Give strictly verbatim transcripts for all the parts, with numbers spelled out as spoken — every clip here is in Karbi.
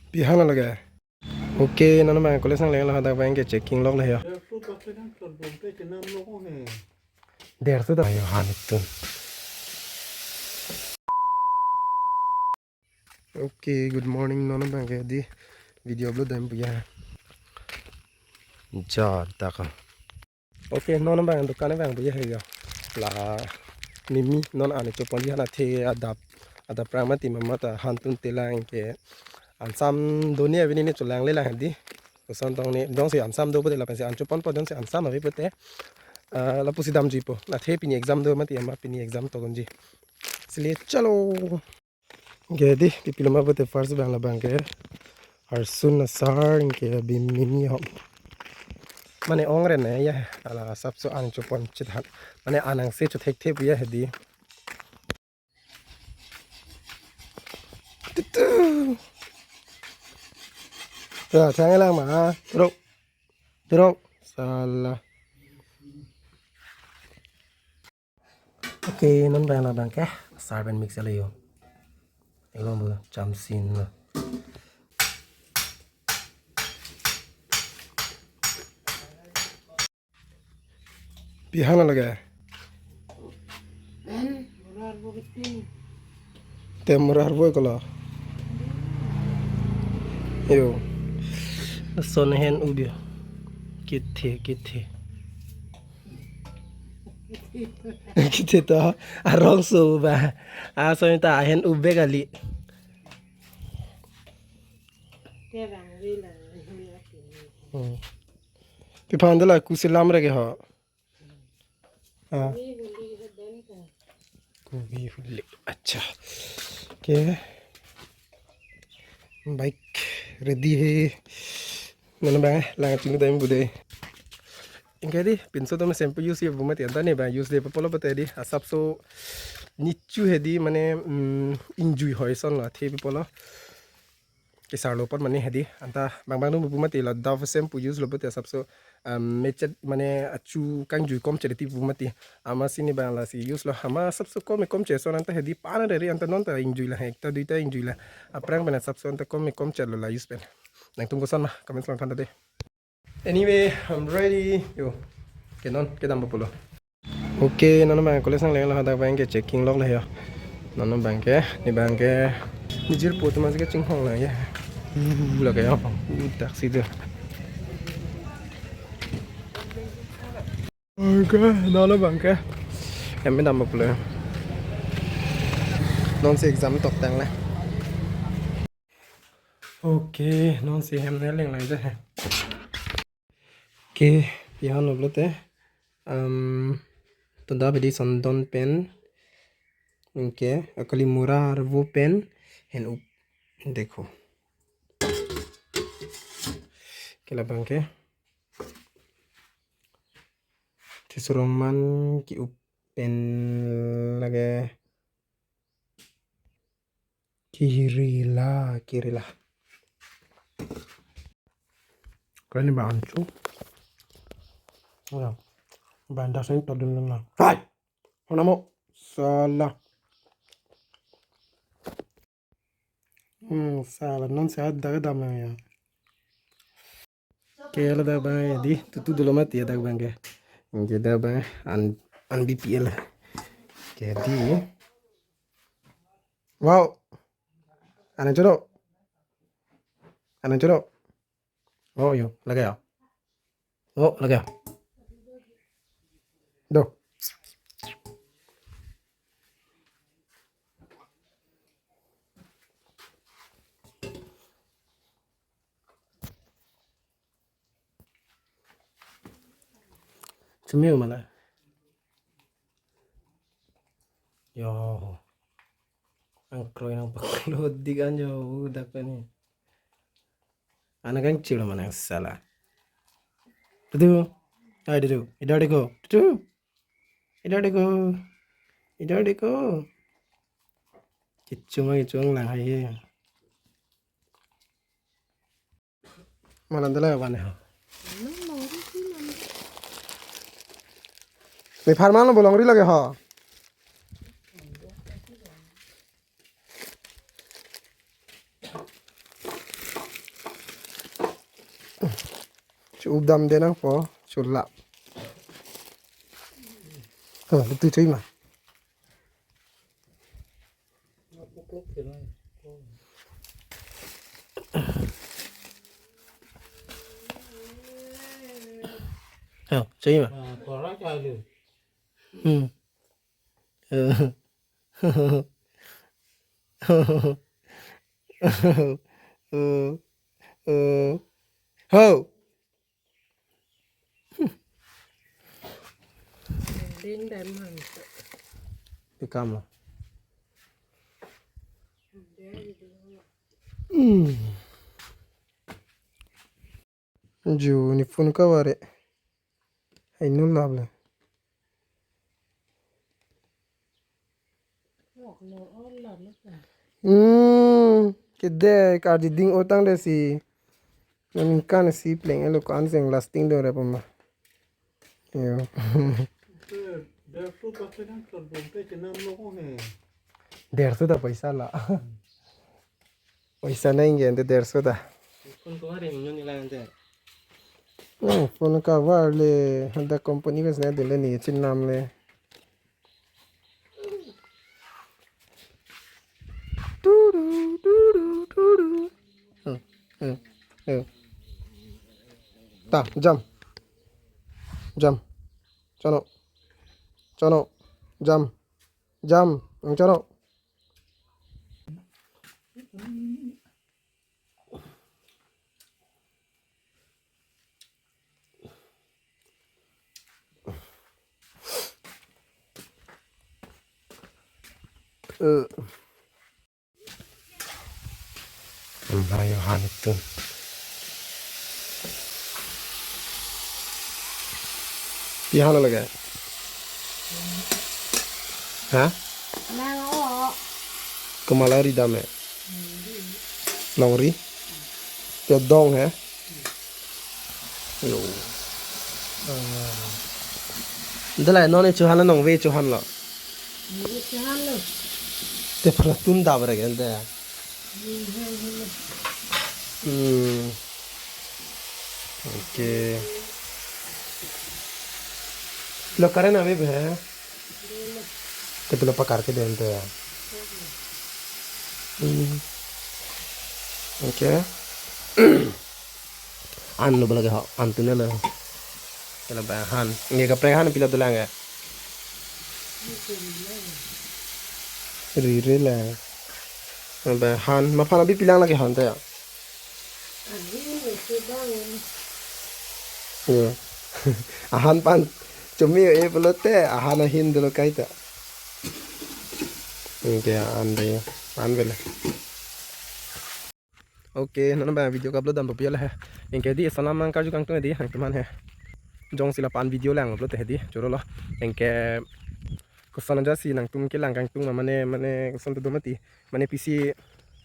Pi hang lo lage. Okay, non abang college nanglelo, hadak abang ke checking lok le yo. Der su ta yo han tun. Okay, good morning, non abang ke di video upload dam puya. Ja, tak. Okay, non abang dukan abang puya he yo. La mimi non ani chopon ji han athe adap, adap prang mati mama ta han tun telang ke ansam doni abini ne cholang le lang di. Koson tong ne dong si ansam do pute lapen si an choponpo dong si ansam abi pute. Ah, lapusi damjuipo. Athe pini exam do mati ama pini exam to gonji. Sile chalo. Anke di, pipiloma pute first abang labang ke. Arsun asar anke bimini hom. Mane ongre ne ya, ala asapso an chopon chit han. Mane anang se chothek thep ya he di. Tutu. Ya, thang lang ma. Truk. Truk. Salah. Okay, non abang labang ke. Asar pen mix le yo. Elong bu chamsin lo. Pi hang lo lage. Te murar boi kolo. Yo. Son hen ubio. Kithe, kithe. Kithe to arong so ba. Ason ta hen ube kali. Hmm. Pi phan dala kuselam re ke ho. Ah. Kubi huli. Acha. Okay. Bike ready he. Mana bang, lang chini time bude. Anke di, pinso to shampoo use ye bu mati anta ne bang use de papolo pate di. Asapso nichu he di mane, mm, ingjui hoi son lo athe papolo. Kesar lo pon mane he di. Anta bang bang no bu mati la Dove shampoo use lo pate asapso, um, mechet mane achu kangjui kom chere ti bu mati. Ama sini bang lasi use lo. Ama asapso kom kom che son anta he di pana dari anta non ta ingjui la he. Ekta duita ingjui la. Aphrang bana asapso anta kom kom che lo la use pen. Nangtum koson ma, comment lang than de. Anyway, I'm ready. Yo. Ke non, kedam pulo. Okay, non abang college nanglelo, hadak abang ke checking lok le yo. Non abang ke, ne abang ke. Nijir po tu masih ke chinghong lagi ya. Uh, lagi ya. Uh, taxi tu. Okay, non abang ke. Hem kedam pulo. Non si exam tok tang le. Okay, non si hem ne leng lai je. Okay, pi hang lo pulote. Um, to da bidi sondon pen. Anke, akali murar vo pen. Hen up. Dekho. Ke labang ke. Tisurong man ki up pen lage. Kirila, kirila. Kani ba ancho. Wala. Ba anda sing todun na. Hai. Honamo. Salah. Hmm, salah. Non sehat dak dam ya. Ke ladak abang ya di, tutu dolo mati ya dak abang ke. Anke dak abang an, an B P L. Ke di. Wow. Anang chodo. Anang chodo. Oh, yo, lagi ya. Oh, lagi ya. Do. Chumi mana? Yo. Ang kroi nang paklo dik anjo dak ni. Anak kecil mana salah. Tutu. Hai tutu. Idar deko. Tutu. Idar deko. Idar deko. Kicung lagi cung lang hai ye. Malam dala bane ho. Me pharman lo bolong ri lage ho. Udam denang po, sulap. Huh, itu cuy mah. Huh, cuy mah. Hmm. Eh. Eh, eh, ho. Ding dai man. Tikam lo. Hmm. Ju ne phone kavare. Hai nu lap le. Hmm, kede karjiding otang de si. Naningkan si pleng elo ko-an seng lasting do re pama. Yo. Derso ta paisa la. Paisa nai nge ante derso ta. Phone cover ring nyon ilang ante. Hmm, phone cover le, handa company ko sene dele ni chinam le. Tudu, tudu, tudu. Hmm, hmm, hmm. Ta, jam. Jam. Chano. Chano. Jam. Jam. Ang chano. Eh. Amla Yohan itu. Pi han lage? Ha? Nang o. Komat la ridam e. Longri. Te dong he. Yo. Ante la non e chohan lo, nong ve chohan lo. Chohan lo. Te pura tun dap re ante. Hmm. Okay. Lo current ave bhe. Te pilo pakar ke dente. Hmm. Okay. An lo bala ke ho, an tune lo. Kela ba han. Nge kaprek han pilo dolang ya. Rire lang. Ba han, maphan abi pilang lagi han ta ya. Yo. Ahan pan chumi e pulote, ahan ahin dolo kaita. Anke an de, an vele. Okay, non ba video ka upload dam to piala he. Anke di salam nangkarju kangtung di, nangtum aphan he. Jongsi lapu-an video lang upload he di, choro lo. Anke koson aja si nangtum kelang kangtung ma mane, mane koson to do mati. Mane pisi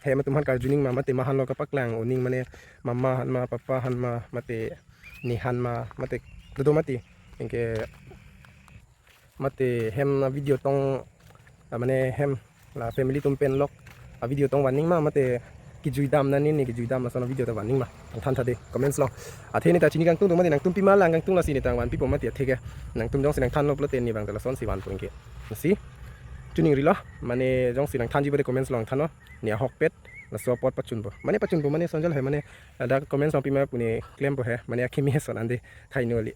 hem atum aphan karju nang ma mate ma han lo kapaklang oning mane mama han ma papa han ma mate ne han ma mate do do mati. Anke mate hem a video tong, ah, mane hem la family atum pen lok a video tong van nang ma mate kejui dam nani ne kejui dam lason a video ta van nang ma. Nangthan tha de comments lo. Athe ne ta chini kangtung do mate nangtum pima lang kangtung lasi ne ta vanpipo mate athe ke. Nangtum jongsi nangthan lo pulote ne bang ta lasonsi vanpo anke. Si. Choningri lo. Mane jongsi nangthanji pulote comments lo nangthan lo. Ne ahokpet. Laso apot pachunpo. Mane pachunpo mane sonjol he mane. Ada comments lo pima pu ne klempo he. Mane akimi he son ante. Khai noli.